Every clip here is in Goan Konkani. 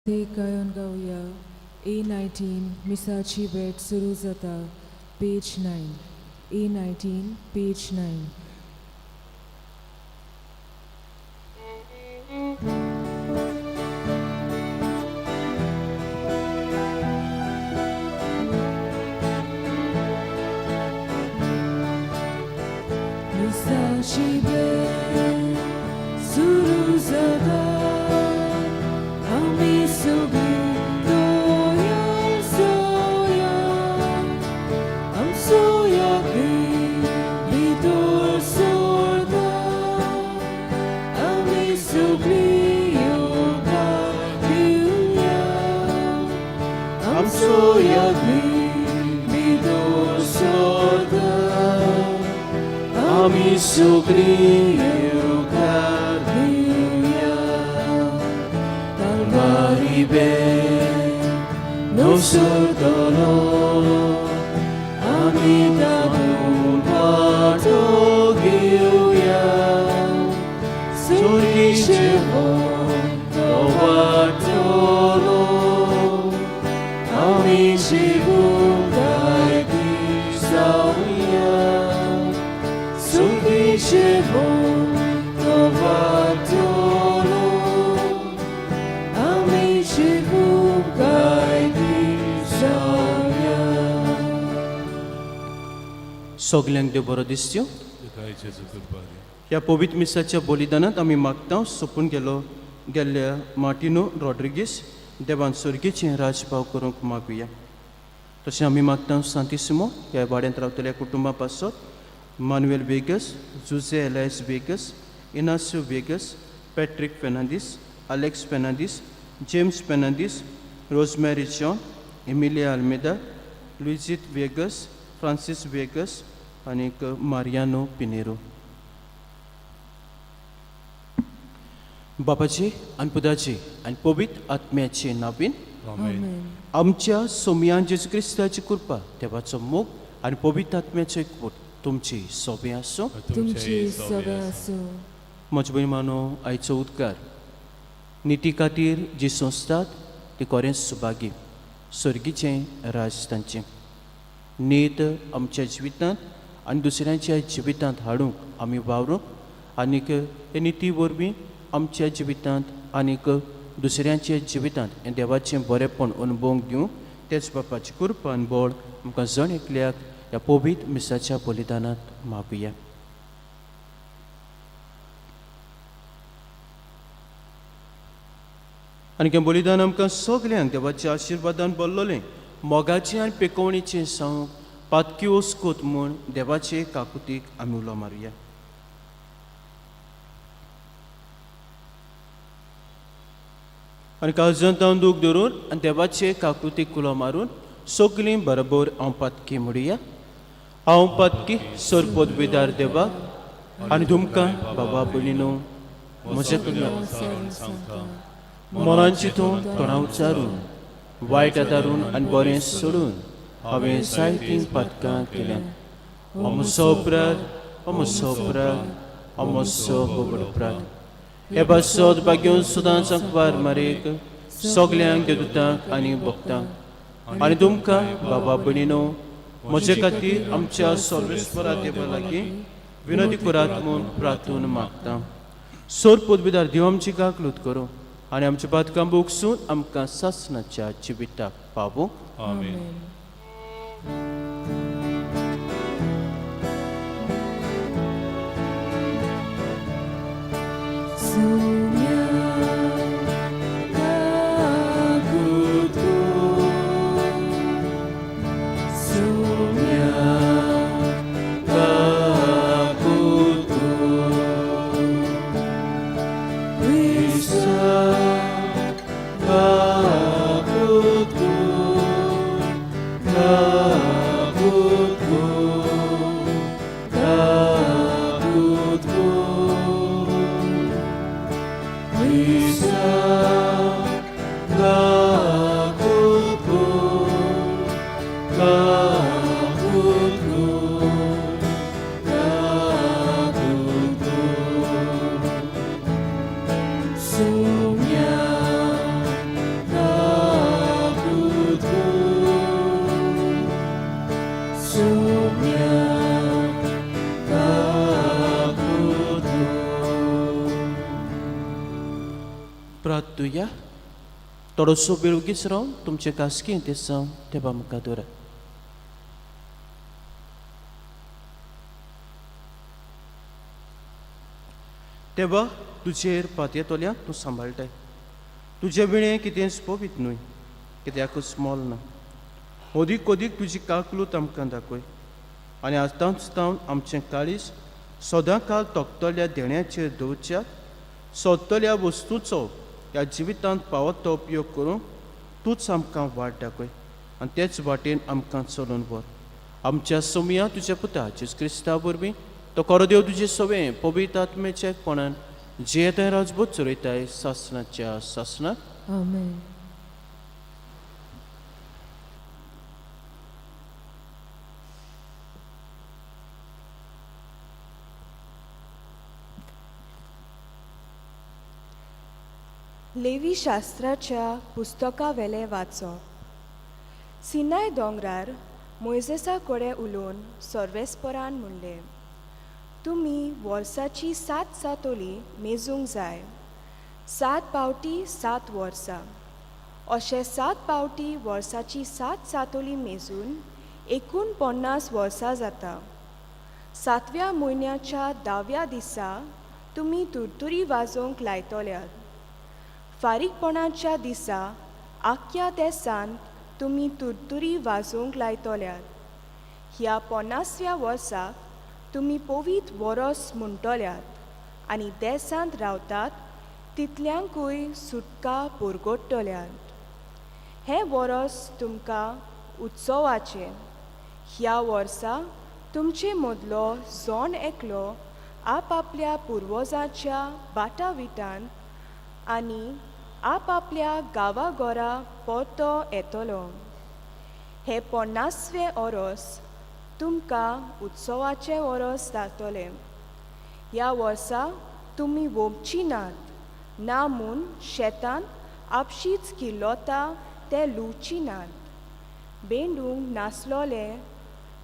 ते गायन गावया. A 19 मिसाची भेट सुरू जाता. Page 9. A 19 page 9. मिसाची भेट सुरू जाता. आमी सगळीं तयार जाया. आमचो यागी भितर सरता. आमी सगळीं येवकार दिवया. आमचो यागी भितर सरता. आमी सगळीं येवकार दिवया. Kalvari ben nosotros Amita parto geuya Suriche to bartolo Ami shibu kai sauya Suriche to bartolo आमी शिवूंक जावया. सगल्यांक देव बरो दिसच्यो. ह्या पवित्र मिसाच्या बलिदानांत आमी मागता सोंपून गेलो गेल्ल्या मार्टिनो रॉड्रिगीस देवान सर्गीचें राजभाव करूंक मागुया. तशें आमी मागता सांतिसिमो ह्या वाड्यांत रावतल्या कुटुंबा पासत Manuel Vegas, Jose Elias Vegas, Inacio Vegas, Patrick Fernandes, Alex Fernandes, James Fernandes, Rosemary John, Emilia Almeida, Luizita Vegas, Francis Vegas आनीक मारियानो पिनेरो. बापाचे आनी पुताचे आनी पवित्र आत्म्याचे नांवान. आमेन. आमच्या सोमयान जेजू क्रिस्ताची कृपा, देवाचो मोग आनी पवित्र आत्म्याचो एकवट तुमची सोबे आसूं. तुमची सगळें आसूं. म्हज्या भयमानो, आयचो उद्गार: निती खातीर जी सोंसतात ती कोरेंच सुभागी, सर्गीचें राज तांचें. नीत आमच्या जिवितांत आनी दुसऱ्यांच्या जिवितांत हाडूंक आमी वावरूंक आनीक हे निती वरवीं आमच्या जिवितांत आनीक दुसऱ्यांच्या जिवितांत हें देवाचें बरेंपण अणभवूंक दिवंक तेच बापाची कृपा आनी बळ आमकां जण एकल्याक ह्या पवित्र मिसाच्या बलिदानांत मागुया. आनी हें बलिदान आमकां सगल्यांक देवाच्या आशिर्वादान भरलोलें मोगाचें आनी पेकोवणीचें जावंक पातकी ओस्कोत म्हूण देवाचे काकुतीक आमी उलो मारुया. आनी काळजांत हांव दूख धरून आनी देवाचे काकुतीक उलो मारून सगलीं बरोबर हांव पातकी म्हणुया. हांव पातकी सरपद विदार देवाक आनी तुमकां बाबा भयणीनो म्हजे कडल्यान मनान चिंतून, तोंडा उच्चारून, वायट आदारून आनी बरें सोडून हांवें जायतीं पातकां केल्यात. अमसो अपराध, अमसो अपराध, अमसो व्हड अपराध. हे पासत भाग्योन सदांच आंकवार मारेक, सगल्यांक देवदूतांक आनी भक्तांक आनी तुमकां बाबा भयणीनो म्हजे खातीर आमच्या सर्वेस्वरा देवा लागीं विनोदी करात म्हूण प्रार्थून मागता. सोर पदवीदार देव आमची काकलूत करूं आनी आमच्या पातकां भोगसून आमकां सासणाच्या जिविताक पावूं. आमेन. सोम्या काकूत कर. सोम्या काकूत कर. क्रिस्ता काकूत कर, काकूत परतुया. थोडोसो वेळ ओगीच रावन तुमचे खासगी इंतेसांव देवा मुखार दवरात. देवा, तुजेर पातयेतल्याक तूं सांबाळटाय. तुजे विणें कितेंच पवित्र न्हय, कित्याकूच मोल ना. अदीक अदीक तुजी काकलूत आमकां दाखय आनी आतांच तावन आमचें काळीज सदां काल तोखतल्या देण्याचेर दवरच्या सोदतल्या वस्तूचो ह्या जिवितांत पावत तो उपयोग करूंक तूंच आमकां वाट दाखय आनी तेच वाटेन आमकां चलून व्हर. आमच्या सोमया तुज्या पुता जेजू क्रिस्ता वरवीं, तो खरो देव तुजे सवें पवित्र आत्म्याच्या एकपणान जियेताय राजबूत चलयताय सासणाच्या सासणाक. आमेन. लेवी शास्त्राच्या पुस्तकावेलें वाचप. सिनाय दोंगरार मोयजेसा कडेन उलोवन सर्वेस्परान म्हणलें, तुमी वर्साची सात सातोली मेजूंक जाय. 7 पावटी 7 वर्सां, अशें 7 पावटी वर्साची 7 सातोली मेजून 49 वर्सां जाता. 7व्या म्हयन्याच्या 10व्या दिसा तुमी तुरतुरी वाजोवंक लायतल्यात. फारीकपणाच्या दिसा आख्ख्या देसांत तुमी तुरतुरी वाजोवंक लायतल्यात. ह्या 50व्या वर्साक तुमी पवीत वरोस म्हणटल्यात आनी देसांत रावतात तितल्यांकूय सुटका पुरगोडटल्यात. हें वरोस तुमकां उत्सवाचें. ह्या वर्सा तुमचे मदलो जण एकलो आपआपल्या पुर्वजांच्या बाटाविटान आनी आपआपल्या गांवाघरा परतो येतलो. हें 50वें ओरोस तुमकां उत्सवाचें ओरोस जातलें. ह्या वर्सा तुमी वोमची नात, ना म्हूण शेतांत आपशींच किल्लता तें लुवची नात. बेंडूंक नासलोले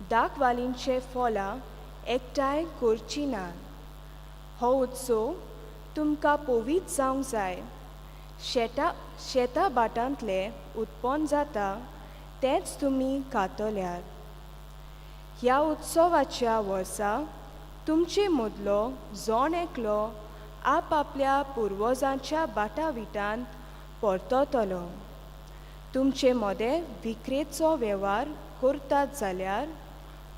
दाखवालींचे फळां एकठांय करची नात. हो उत्सव तुमकां पवित्र जावंक जाय. शेता भाटांतलें उत्पन्न जाता तेंच तुमी खातल्यात. ह्या उत्सवाच्या वर्सा तुमचे मदलो जण एकलो आपआपल्या पुर्वजांच्या बाटाविटांत परततलो. तुमचे मदें विक्रेचो वेव्हार करतात जाल्यार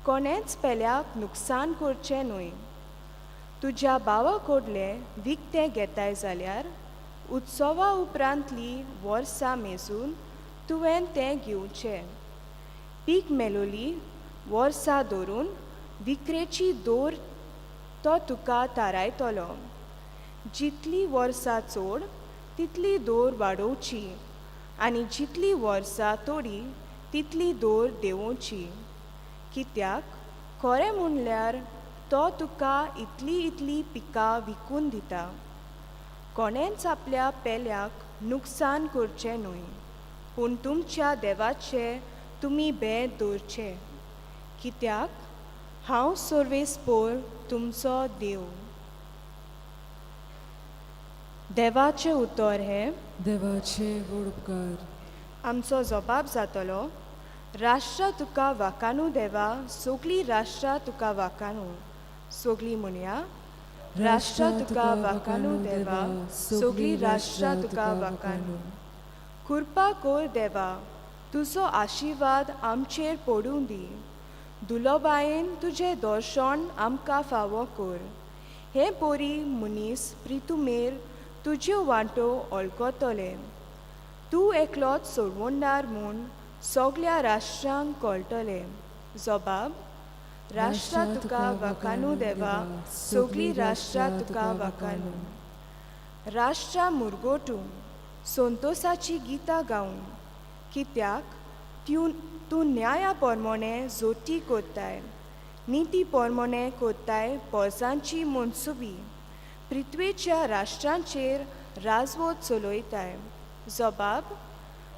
कोणेंच पेल्याक नुकसान करचें न्हय. तुज्या भावा कडलें विकतें घेताय जाल्यार उत्सवा उपरांतली वर्सां मेजून तुवें तें घेवचें. पीक मेलोली वर्सां धरून विक्रेची दोर तो तुका थारायतलो. जितली वर्सां चड तितली दोर वाडोवची आनी जितली वर्सां थोडी तितली दोर देंवोवची. कित्याक खरें म्हणल्यार तो तुका इतली इतली पिकां विकून दिता. कोणेंच आपल्या पेल्याक नुकसान करचें न्हय, पूण तुमच्या देवाचें तुमी बें दवरचें. कित्याक हांव सर्वेस्पोर तुमचो देव. देवाचें उतर हें. देवाचे व्हड उपकार. आमचो जबाब जातलो. राष्ट्रां तुका वाकानू देवा, सगळीं राष्ट्रां तुका वाकानू. सगळीं म्हणया, राष्ट्रां तुका वाकानू देवा, सगळीं राष्ट्रां तुका वाकानू. कृपा कर देवा, तुजो आशिर्वाद आमचेर पडूं दी. दुलोबायेन तुजें दर्शन आमकां फावो कर. हे पोरी मनीस प्रितुमेर तुज्यो वांटो वळखतले. तूं एकलोच सोडवणदार म्हूण सगल्या राष्ट्रांक कळटलें. जबाब. राष्ट्रां तुका वाकानू देवा, सगळीं राष्ट्रां तुका वाकानू. राष्ट्रां मुरगोटूं संतोसाची गितां गावूं. कित्याक तूं न्याया परमोणे जोती कोत्ताय, निती परमोणे कोत्ताय पोरसांची मनसुबी. पृथ्वेच्या राष्ट्रांचेर राजवत चलयताय. जबाब.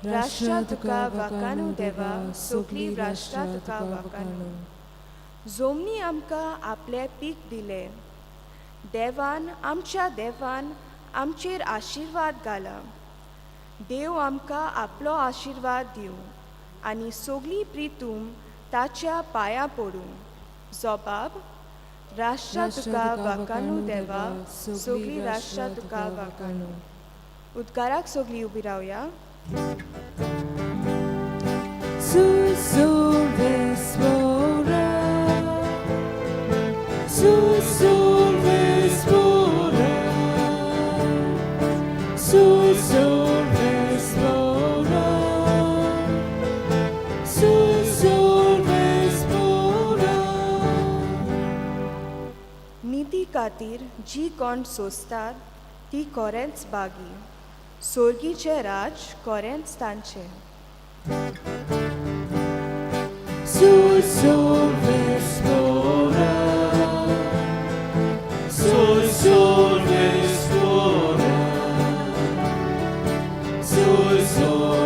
राष्ट्रां तुका वाकानू देवा, सगळीं राष्ट्रां तुका वाकानू. जोमनी आमकां आपलें पीक दिलें. देवान आमच्या देवान आमचेर आशिर्वाद घाला. देव आमकां आपलो आशिर्वाद दिवं आनी सगळीं प्रितूम ताच्या पांयां पडूं. जबाब राष्ट्रा तुका वाकानू देवा, सगळीं राष्ट्रां तुका वाकानू. उद्गाराक सगळीं उबी रावया. Susurvespora, susurvespora, susurvespora, susurvespora. निती खातीर जी कोण सोंसतात ती कोरेंच बागी, सोर्गीचें राज कोरेंच तांचें. Susurvespora, susurvespora, susurvespora,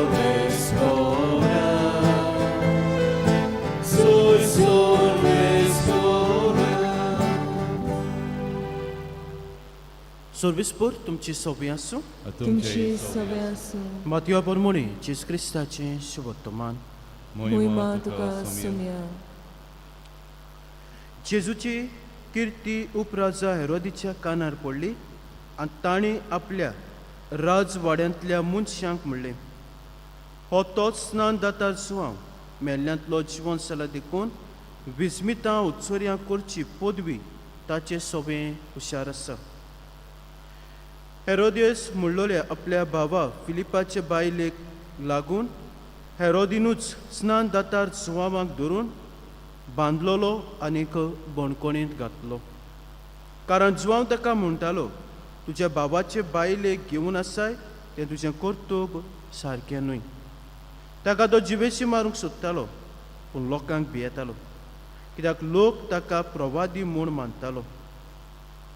susurvespora. सोर्विसपूर तुमची सोबी आसूं. तुमची सगळे आसूं. मातयो परमोणी जेजू क्रिस्ताचें शुभोत्तमान. मोहिमा तुका सुमया. जेजूची किर्ती उपराजा हेरोदीच्या कानार पडली आनी ताणें आपल्या राजवाड्यांतल्या मनशांक म्हणलें, हो तोच स्नान दाता जुवांव मेल्ल्यांतलो जिवन जाला, देखून विस्मितां उत्सर्यां करची पदवी ताचे सोबें हुशार आसा. हेरोदियस म्हणलोल्या आपल्या भावा फिलिपाचे बायलेक लागून हेरोदिनूच स्नान दातार जुवांवाक धरून बांदलोलो आनीक बणकोणींत घातलो, कारण जुवांव ताका म्हणटालो, तुज्या बाबाचे बायलेक घेवन आसाय तें तुजें कर्तुब सारकें न्हय. ताका तो जिवेशी मारूंक सोदतालो, पूण लोकांक भियेतालो, कित्याक लोक ताका प्रवादी म्हूण मानतालो.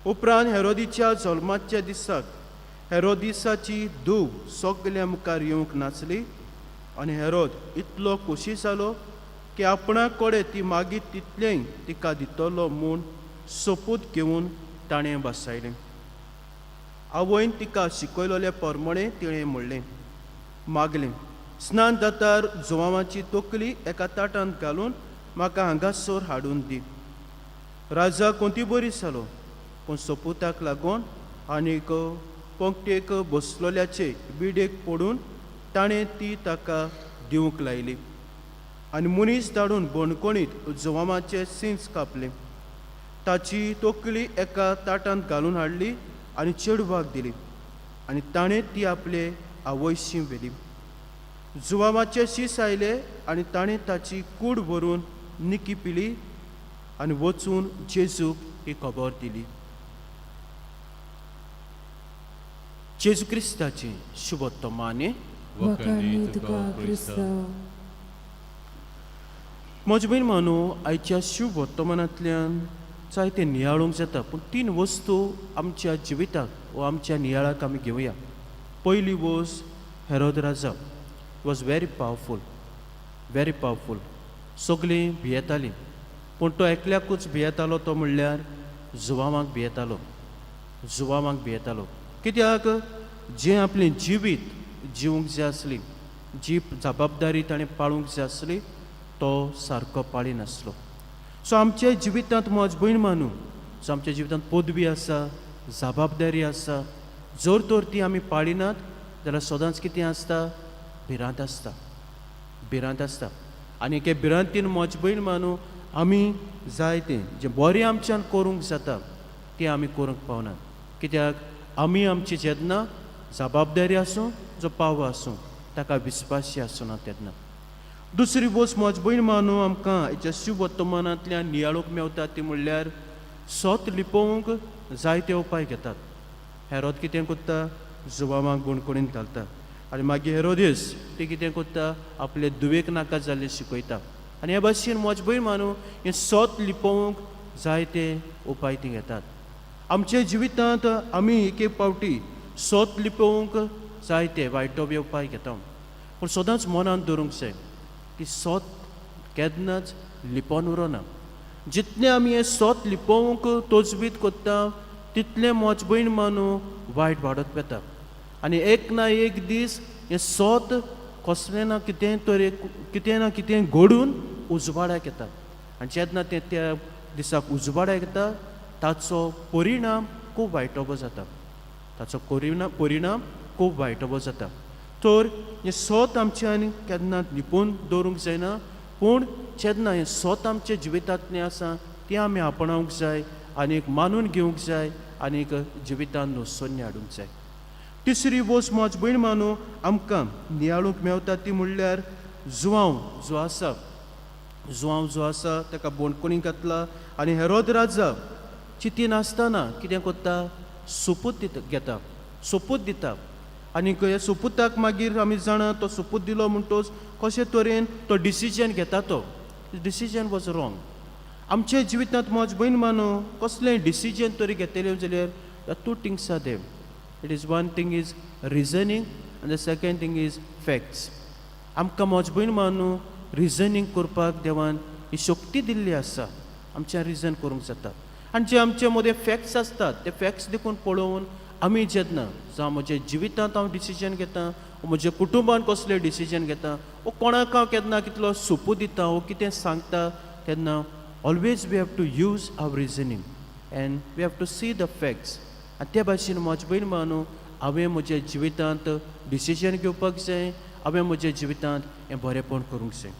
उपरांत हेरोदीच्या जल्माच्या दिसाक हेरोदिसाची धूव सगल्या मुखार येवंक नाचली आनी हेरोद इतलो खोशी जालो की आपणा कडेन ती मागीर तितलेंय तिका दितलो म्हूण सोपूत घेवन ताणें बसायलें. आवयन तिका शिकयलोले परमणें तिणें म्हणलें, मागलें, स्नान दातार जुवांवाची तकली एका ताटांत घालून म्हाका हांगासर हाडून दी. राजा कोंती बरी जालो, पूण सोपुताक लागून आनीक पंक्तेक बसलोल्याचे बिडेक पडून ताणें ती ताका दिवंक लायली आनी मनीस धाडून बणकोणीत जुवामाचे सिंच कापले, ताची तकली एका ताटांत घालून हाडली आनी चेडवाक दिली आनी ताणें ती आपले आवयशी व्हेली. जुवामाचे शीस आयले आनी ताणें ताची कूड व्हरून निकी पिली आनी वचून जेजूक ही खबर दिली. जेजू क्रिस्ताची शुभोत्तमाने. वाखाणनी तुका क्रिस्तांव. म्हजे भयण मानो, आयच्या शुभ वर्तमानांतल्यान जायते नियाळूंक जाता, पूण तीन वस्तू आमच्या जिविताक वा आमच्या नियाळाक आमी घेवया. पयली वस्त, हेरोद राजा was very powerful, very powerful. सगळीं भियेतालीं, पूण तो एकल्याकूच भियेतालो, तो म्हणल्यार जुवांवाक भियेतालो. जुवांवाक भियेतालो कित्याक जें आपलें जिवीत जिवंक जाय आसली, जी जबाबदारी ताणें पाळूंक जाय आसली, तो सारको पाळिनासलो. सो आमच्या जिवितांत म्हज भयण मानू, सो आमच्या जिवितांत पदवी आसा, जबाबदारी आसा, जर तर ती आमी पाळिनात जाल्यार सदांच कितें आसता? भिरांत आसता, भिरांत आसता. आनी एके भिरांतीन म्हज भयण मानू आमी जायतें जें बरें आमच्यान करूंक जाता तें आमी करूंक पावनात, कित्याक आमी आमची जेन्ना जबाबदारी आसूं, जो पावो आसूं, ताका विस्वासी आसना तेन्ना. दुसरी वस्त म्हज भयण मानू आमकां हेच्या शिववर्तमानांतल्यान नियाळूंक मेवता ती म्हणल्यार सत लिपोवंक जायते उपाय घेतात. हेरोद कितें करता? जुवामाक गुणकोणीन घालता आनी मागीर हेरोदीस ती कितें करता? आपले धुवेक नाका जाल्लें शिकयता. आनी हे भाशेन म्हज भयण मानू हें सत लिपोवंक जायते उपाय ती घेतात. आमच्या जिवितांत आमी एक एक फावटी सत लिपोवंक जायते वायटो बी उपाय घेता, पूण सदांच मनांत दवरूंक जाय की सत केन्नाच लिपोवन उरना. जितलें आमी हें सत लिपोवंक तजवीज करता तितलें म्हज भयण मानू वायट वाडत वता आनी एक ना एक दीस हें सोत कसलें ना कितें तरी कितें ना कितें घडून उजवाडाक येता आनी जेन्ना तें त्या दिसाक उजवाडाक येता ताचो परिणाम खूब वायटोबो जाता, ताचो परिणाम खूब वायटोबो जाता। तर हें सोत आमच्यान केन्ना लिपोवन दवरूंक जायना, पूण जेन्ना हें सोत आमच्या जिवितांतलें आसा तें आमी आपणावंक जाय आनी एक मानून घेवंक जाय आनी एक जिवितान नोसोन्य हाडूंक जाय। तिसरी वस्त म्हज भयण मानू आमकां नियाळूंक मेवता ती म्हणल्यार जुवांव जो आसा, जुवांव जो आसा ताका बोणकोणी घातला आनी हेरोद राजा चिंतीन आसतना कितें करता, सोपूत दिता, घेता, सोपूत दिता आनी ह्या सोपुताक मागीर आमी जाणा तो सोपूत दिलो म्हणटोच कशे तरेन तो डिसिजन घेता, तो डिसिजन वॉज रॉंग। आमच्या जिवितांत म्हज भयण मानू कसलें डिसिजन तरी घेतलें जाल्यार two things are there, it is one thing is reasoning आनी the second thing is facts. आमकां म्हज भयण मानू रिजनींग करपाक देवान ही शक्ती दिल्ली आसा, आमच्या रिजन करूंक जाता आनी जे आमचे मदें फॅक्ट्स आसतात ते फॅक्ट्स देखून पळोवन आमी जेन्ना जावं म्हज्या जिवितांत हांव डिसिजन घेता, म्हज्या कुटुंबान कसलें डिसिजन घेता, वो कोणाक हांव केन्ना कितलो सोपूत दिता वो कितें सांगता तेन्ना always we have to use our reasoning and we have to see the facts. आनी ते भाशेन म्हज भयण मानू हांवें म्हज्या जिवितांत डिसिजन घेवपाक जाय, हांवें म्हज्या जिवितांत हें बरेंपण करूंक जाय।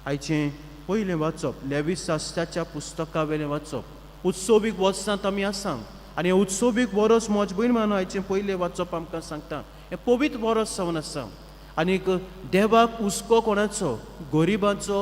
आयचें पयलें वाचप लेवी शास्त्राच्या पुस्तका वयलें वाचप, उत्सवीक वर्सांत आमी आसा आनी हें उत्सवीक वरस म्हज भयण मानू आयचें पयलें वाचप आमकां सांगता हें पवित्र वरस जावन आसा आनीक देवाक हुस्को कोणाचो, गरिबांचो,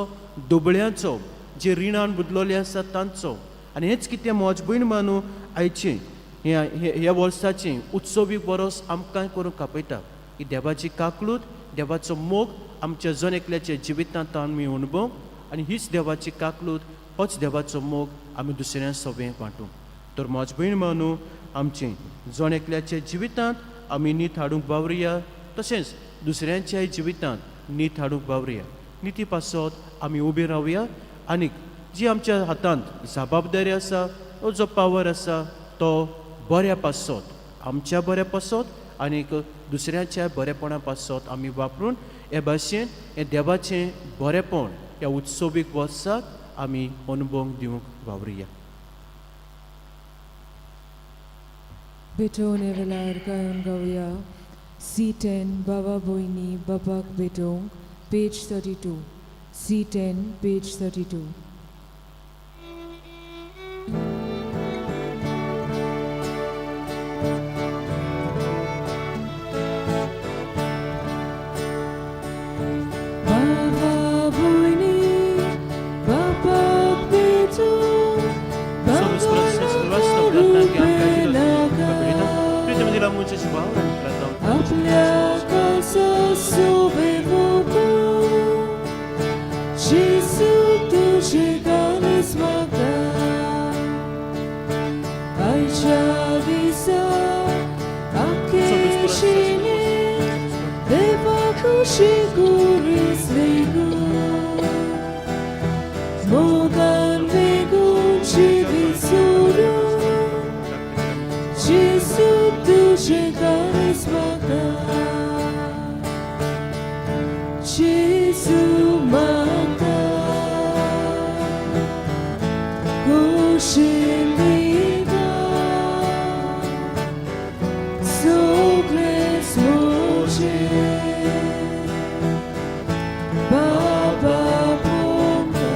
दुबळ्यांचो, जे रिणान बुदलोले आसा तांचो। आनी हेंच कितें म्हज भयण मानू आयचें ह्या वर्साचें उत्सवीक वरस आमकां करूंक आपयता की देवाची काकळूत, देवाचो मोग आमच्या जण एकल्याच्या जिवितांत आमी अणभव आनी हीच देवाची काकळूत, होच देवाचो मोग आमी दुसऱ्या सगळें वांटूंक। तर म्हज भयण मानू आमचें जण एकल्याच्या जिवितांत आमी नीत हाडूंक वावरुया, तशेंच दुसऱ्यांच्याय जिवितांत नीत हाडूंक वावरुया। निती पासत आमी उबी रावया आनी जी आमच्या हातांत जबाबदारी आसा, तो जो पावर आसा तो बऱ्या पासत, आमच्या बऱ्या पासत आनीक दुसऱ्यांच्या बरेपणा पासत आमी वापरून हे भाशेन हें देवाचें बरेपण ह्या उत्सवीक वर्साक आमी अनुभव दिवंक वावरुया। भेटोवणे वेळार गायन गावया C10 बाबा भयणी बाबाक भेटोवंक पेज 32 C10 page 32। बाबा भयणी बाबाक भेटोवंक आपल्या खासा सोबे जेसू तुझे गाणेच मागता आयच्या दिसा आकेशिने देवा खुशी गुरीस वेगू मोगान वेगून जिवीत सोडून जेसू तुझे गाणेच मागता जेसू मागता खुशीन दिता सगळेंच म्हजें बाबा पोंता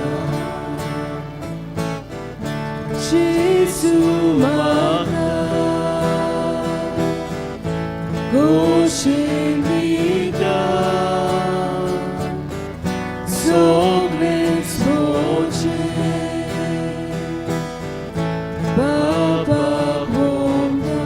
जेसू मागता खुशीन दिता सगळेंच म्हजें बाबा पोंता।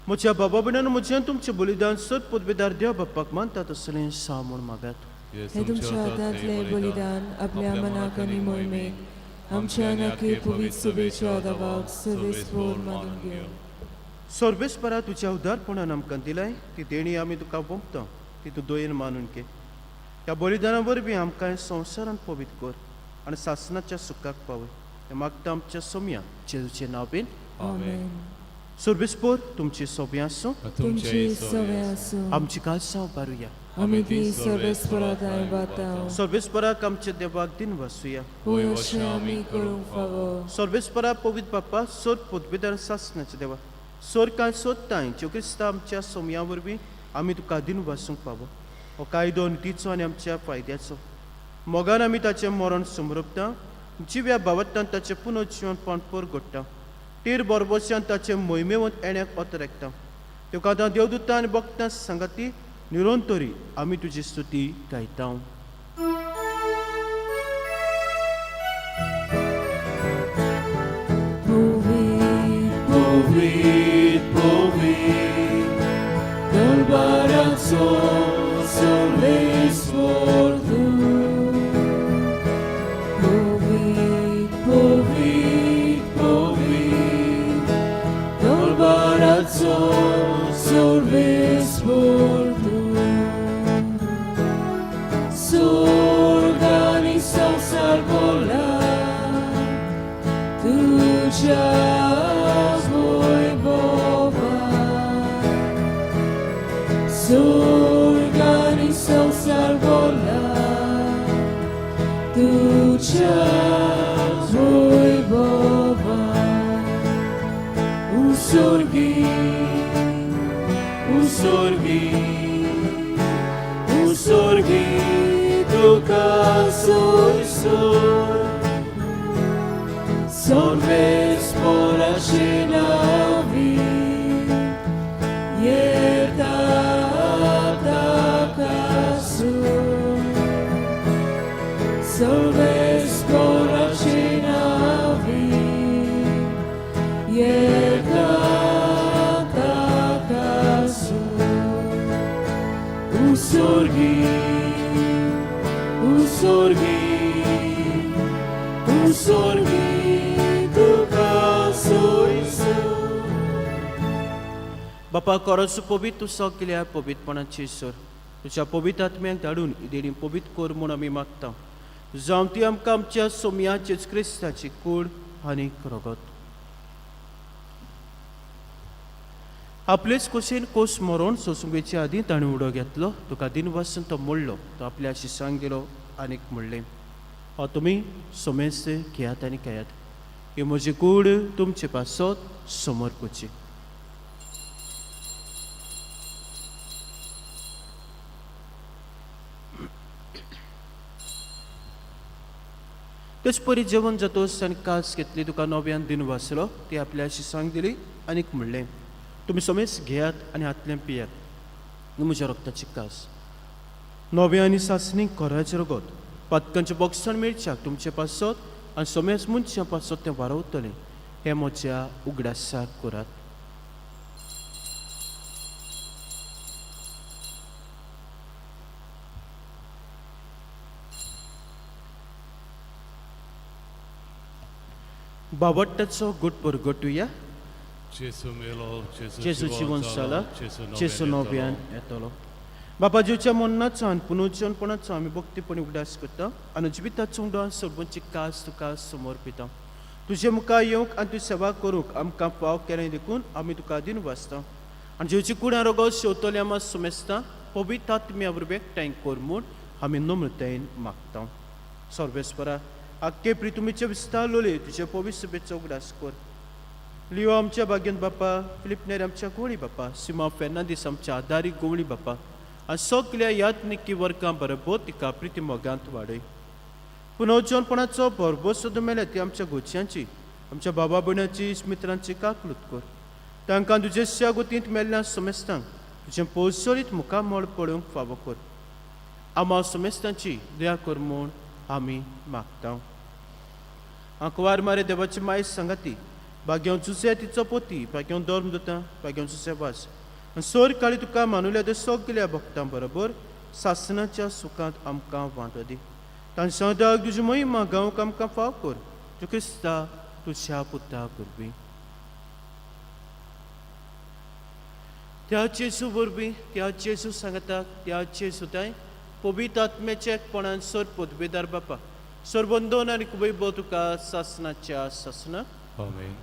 म्हज्या बाबा भयणांनो म्हजें तुमचें बलिदान सत पदवेदार देव बाप्पाक मानता तसलें सा म्हूण मागात। हे तुमच्या हातांतलें बलिदान आपल्या मनाक आनी मोहिमेक आमच्या नाके पवित्र सभेच्या दवाक सर्वेस्पोर मानून घेवं। सर्वेस्परा तुज्या उदारपणान आमकां दिलाय ती देणी आमी तुका वोंपता ती तूं दयेन मानून घे। ह्या बलिदाना वरवीं आमकां संवसारांत पवित्र कर आनी सासणाच्या सुखाक पावय। हें मागता आमच्या सोम्या जेजूचे नांवेन। आमेन। सोर्बेस्पोर तुमची सोबी आसूं. तुमची सवे आसूं. आमची काळसांव बारुया. आमी ती सर्वेस्परा थंय वाताव. सर्वेस्पराक आमच्या देवाक दिन वसुया. होय, अशें आमी करूंक फावो. सर्वेस्परा पवित्र बाप्पा, सोर पदवेदार सासनाचे देवा, सोर कांय सोदताय ज्यो क्रिस्ता आमच्या सोमया वरवीं आमी तुका दिन वासूंक पावो. हो कायदो नितीचो आनी आमच्या फायद्याचो. मोगान आमी ताचें मरण समरपता, जिव्या भावात्तान ताचें पुनर्जिवनपण परगट्टा, टीर बरबोश्यान ताचें मोहिमेवंत येण्याक अतरेकता. तुका आतां देवदूतां आनी भक्तां सांगाती निरंतरी आमी तुजी स्तुती गायता. पवित्र, पवित्र, पवित्र, दरबाराचो सर्वेस्पर तूं. पवित्र, पवित्र, पवित्र, दरबाराचो सर्वेस्पर तूं. स्वर्ग आनी संवसार भरला तुझ्या वैभवान. स्वर्ग आनी संवसार भरला तुझ्या वैभवान. उसर्गी, उसर्गी, उसर्गी तुका सोयसोर सर्वेस्पराचे नांवी येता ताकासून. सर्वेस्पराचे नांवी येता ताकासून. उसर्गी, उसर्गी, उसर्गी तुका सोयसोर. बापा कोरोस पवित्र, तूं सगल्या पवित्रपणाची सर, तुज्या पवित्र आत्म्याक धाडून देणी पवित्र कर म्हूण आमी मागता. जावं ती आमकां आमच्या सोमया जेजू क्रिस्ताची कूड आनी रगत. आपलेच कुशीन कोस मरोन सोंसूंक आदीं ताणें उडो घेतलो, तुका दिनवासून तो मोडलो, तो आपल्या शिसांक दिलो आनीक म्हणलें, हो तुमी सोमेस्त घेयात आनी खेयात. ही म्हजी कूड तुमचे पासत समर्पूची. तेच परी जेवण जातोच ताणें कास घेतली, तुका नव्यान दिन वाचलो, ती आपल्या शिसांक दिली आनीक म्हणलें, तुमी समेज घेयात आनी हातलें पियात. ही म्हज्या रक्ताची कास, नव्या आनी सासणी कोराचें रगत. पातकांचें बॉक्सां मेळच्याक तुमचे पासत आनी समेज मनशां पासत तें वारवतलें. हें म्हज्या उगडासाक करात. बाबट्टाचो गुट परगटुया. जेजू मेलो, जेजू जिवन जाला, जेजू जेजू नव्यान येतलो. बापा, जेवच्या मरणाचो आनी पुनर्जीवनपणाचो आमी भक्तीपणी उगडास करता आनी जिविताचो उगडास सर्वांची कास तुका समर्पिता. तुजे मुखार येवंक आनी तुजी सेवा करूंक आमकां फाव केलें देखून आमी तुका दिन वाचता आनी जेवची कुडां रोगो शेवतले आमा सुमेस्ता पवित्र आत्म्या वरवीं एकठांय कर म्हूण आमी नम्रतायेन मागता. सर्वेस्परा, आख्खे प्रितुमीचे विस्तार लोले तुजे पवित्र सभेचो उगडास कर. लिओ आमच्या भाग्यन बापा, फिलिपनेर आमच्या गोळी बापा, सिमा फेर्नांदीस आमच्या आदारी गोवळी बापा आनी सगल्या यात्निकी वर्गां बरोबर तिका प्रिती मोगांत वाडय. पुनर्जनपणाचो भरभोस सुद्दां मेल्या ती आमच्या गोचयांची, आमच्या बाबा भयणाची, मित्रांची काकलूत कर. तांकां तुजे गोतींत मेल्ल्या समेस्तांक तुजें पोजोरीत मुखामळ पळोवंक फावो कर. आमा समेस्तांची दया कर म्हूण आमी मागता. आंकवार मारे देवाची माय सांगाती भाग्यां जुसे तिचो पोती, भाग्यां धर्म दिता, भाग्यां जुसे वास आनी सोर काळी तुका मानुल्या ते सगल्या भक्तां बरोबर सासणाच्या सुखांत आमकां वांटो दी. तांच्या सदाक तुजी महिमा गावंक आमकां फाव कर, तूं क्रिस्ता तुज्या पुता वरवीं. त्या जेजू वरवीं, त्या जेजू सांगता, त्या जेजू ताय पवित्र आत्म्याच्या एकपणान सर पदवेदार बापा, सरबंदोन आनी वैभव तुका सासणाच्या सासणाक. आमेन.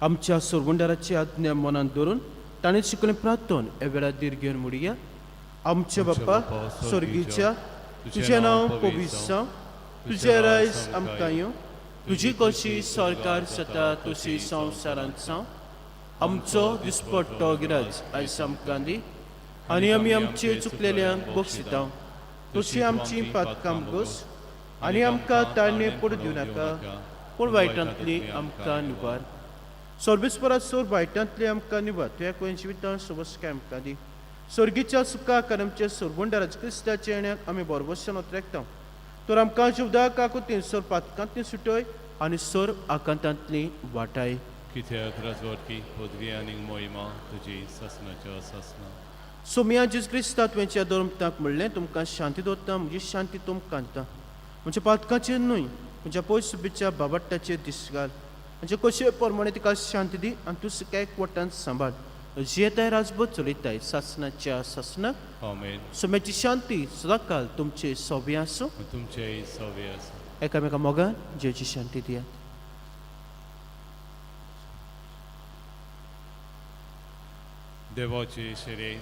आमच्या सोरवंडाराची आज्ञा मनांत धरून ताणें शिकलें प्रार्थन ह्या वेळार धीर घेवन म्हणया. आमच्या बाप्पा स्वर्गीच्या, तुजें नांव पवित्र जावं, तुजें रायज आमकां येवं, तुजी कशी सरकार जाता तशी संवसारांत जावं. आमचो दिसपट्टो गिराज आयज आमकां दी आनी आमी आमचे चुकलेल्यांक बक्षिता तशी आमची पातकां गोस आनी आमकां ताळणे पडू दिवं नाका, पूण वायटांतली आमकां निवार. सर्वेस्परा सोर वायटांतली आमकां निवार, तुज्या कोण जिवितां सोबसकाय आमकां दी. स्वर्गीच्या सुखाक आनी आमच्या सोरगुंडाराज क्रिस्ताच्या येण्याक आमी बरोबरच्यान ओतरेकता. तर आमकां जिवदा काकुतीन सोर पातकांतली सुटय आनी सोर आकांतांतली वाटाय. कित्याक राजवटकी पदवी आनी मोहिमा तुजी सासणाच्या सासणा. सोमिया जेजू क्रिस्ता तुवेंच्या धर्मताक म्हणलें, तुमकां शांती दवरता, म्हजी शांती तुमकां दिता. म्हज्या पातकाचेर न्हय, म्हज्या पयसुबीच्या बाबाट्टाचेर दीस घाल. म्हजे कशे प्रमाणे तिका शांती दी आनी तूं सगळ्या वटान सांबाळ. जियेताय राजभर चलयताय सासणाच्या सासणाक. आमेन. सोम्याची शांती सदांकाल तुमचे सोबे आसूं. तुमचेय सवे आसूं. एकामेका मोगान जेची शांती दियात. देवाचे शरीर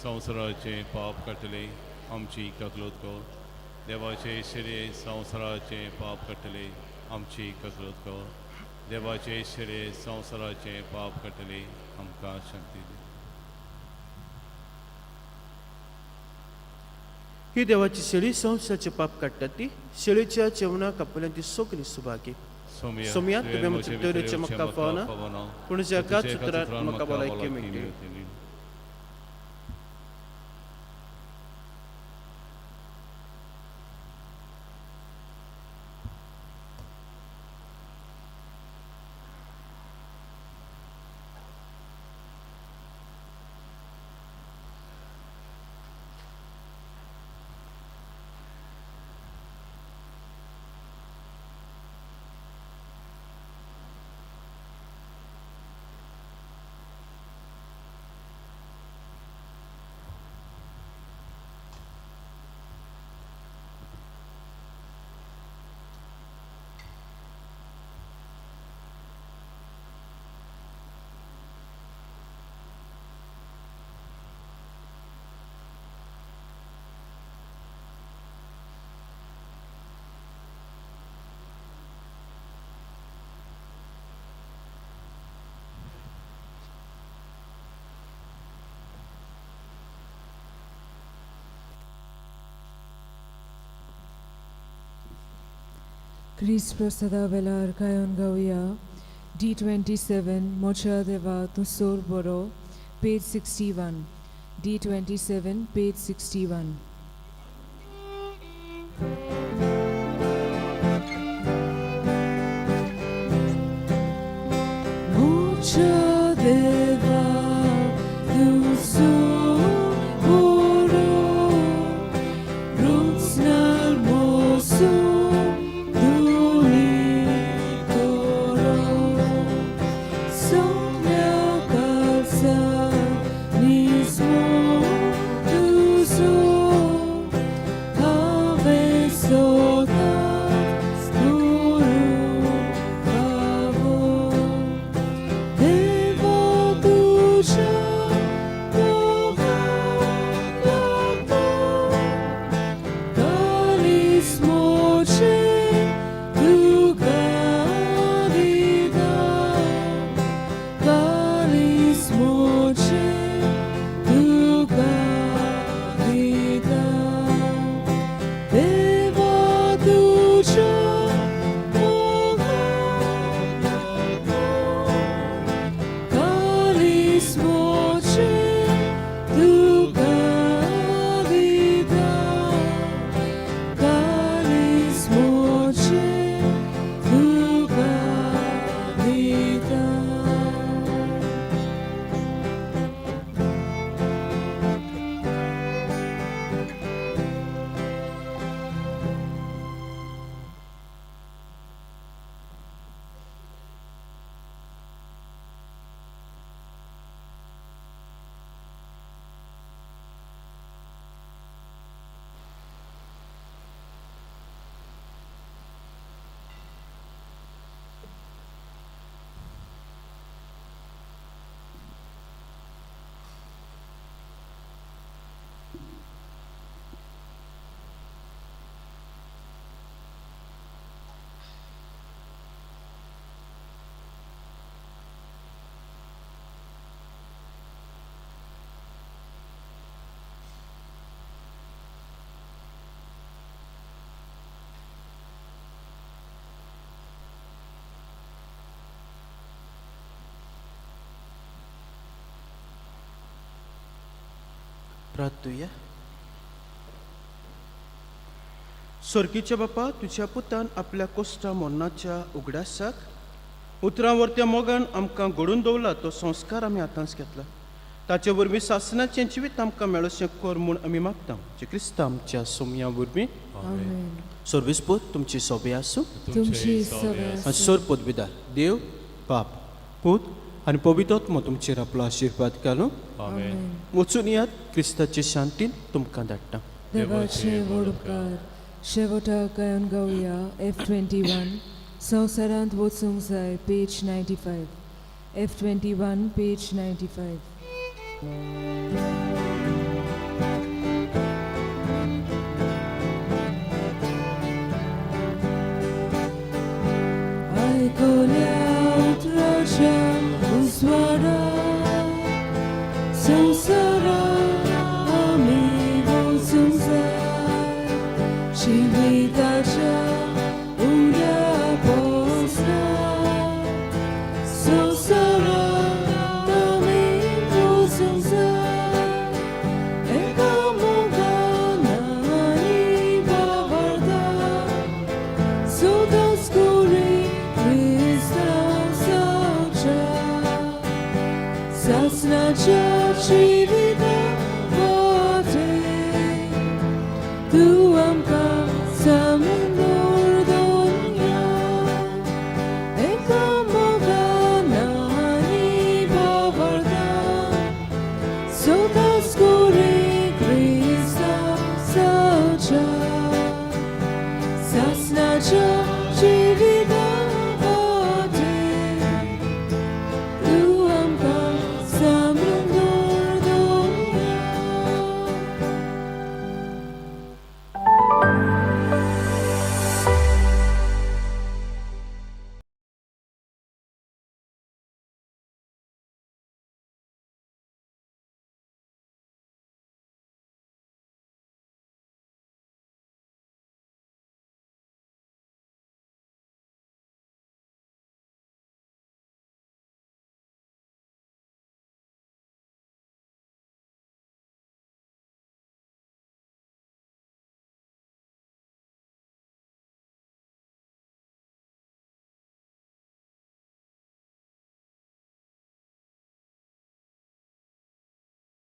संवसाराचे पाप काडटले आमची ककलूत कर. देवाचे शरीर संवसाराचे पाप काडटले आमची ककलूत कर. देवाचे शरीर संवसाराचे पाप काडटले आमकां शक्ती दी. ही देवाची शेळी संवसाराचे पाप काडटा ती शेळीच्या जेवणाक आपल्यान ती सगळी सुभागी. सोमया, तुवें म्हजे भितर येवचें म्हाका फावना, पूण ज्या एकाच उतरान म्हाका भलायकी मेळटली. क्रिस्त प्रसादा वेलार गायोन गावया. D27 मोच्या देवा तूं सोर बरो, पेज 61. D27 page 61. मोच्या देवा तूं सोर बरो, Rutsnal mosu duni toro, Somnia kalsa nismo tuso, Ave so. प्रार्थुया. सोर्गीच्या बापा, तुज्या पुतान आपल्या कोश्टा मोन्नाच्या उगडासाक उतरां वरत्या मोगान आमकां घडून दवरला तो संस्कार आमी आतांच घेतला. ताचे वरवीं सासनाचें जिवीत आमकां मेळोशें कर म्हूण आमी मागता, जे क्रिस्तांव आमच्या सोमया वरवीं. आमेन. सर्वीस पूत तुमची सोबे आसूं. तुमची सवे आनी सोर पदवीदार देव बाप, पूत आनी पवित्र तुमचेर आपलो आशिर्वाद घालूं. आमेन. वचून यात, क्रिस्ताचे शांतीन तुमकां धाडटा. देवाचे व्हड उपकार. शेवटाक गायन गावया F21, संवसारांत वचूंक जाय, पेज 95. F21, page 95. आयकल्या उतराच्या उजवाडा संवसारांत आमी वचूंक जाय, जिविताच्या उण्या पोसना संवसारांत आमी वचूंक जाय, एका मोगान आनी भावार्थान सदांच करी क्रिस्तांव जावच्या सासणाच्या जिविता वाटे. तूं आमकां सामनोर दोनया, एका मोगान आनी भावार्थान सदांच.